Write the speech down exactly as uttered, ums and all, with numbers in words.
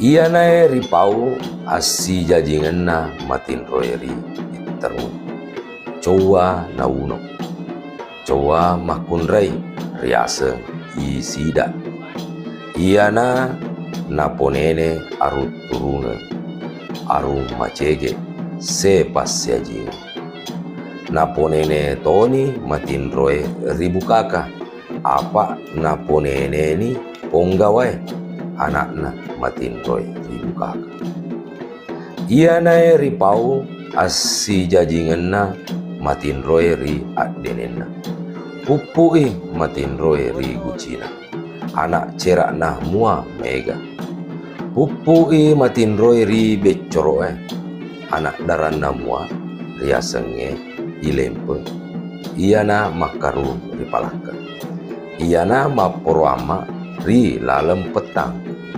Iyanaé ripau assijajingenna matinroé ri Ittermu, cowa nauno. Cowa makkunrai riaseng Isida. Iyana naponéné arung turungeng, arung macégé, sépassiajingeng. Naponéné toni matinroé ri Bukaka, apa naponénéni Ponggawaé, ana'na matinroé ri Bukaka. Iyanaé ripau assijajingenna matinroé ri addénénna. Puppu'i matinroé ri Gucina, ana' céra'na mua maéga. Puppu'i matinroé ri Beccoro'é, ana' daranna mua riasengngé I Lémpeng, iyana makkarung ri Palakka. Iyana mapporo amma ri laleng pettang.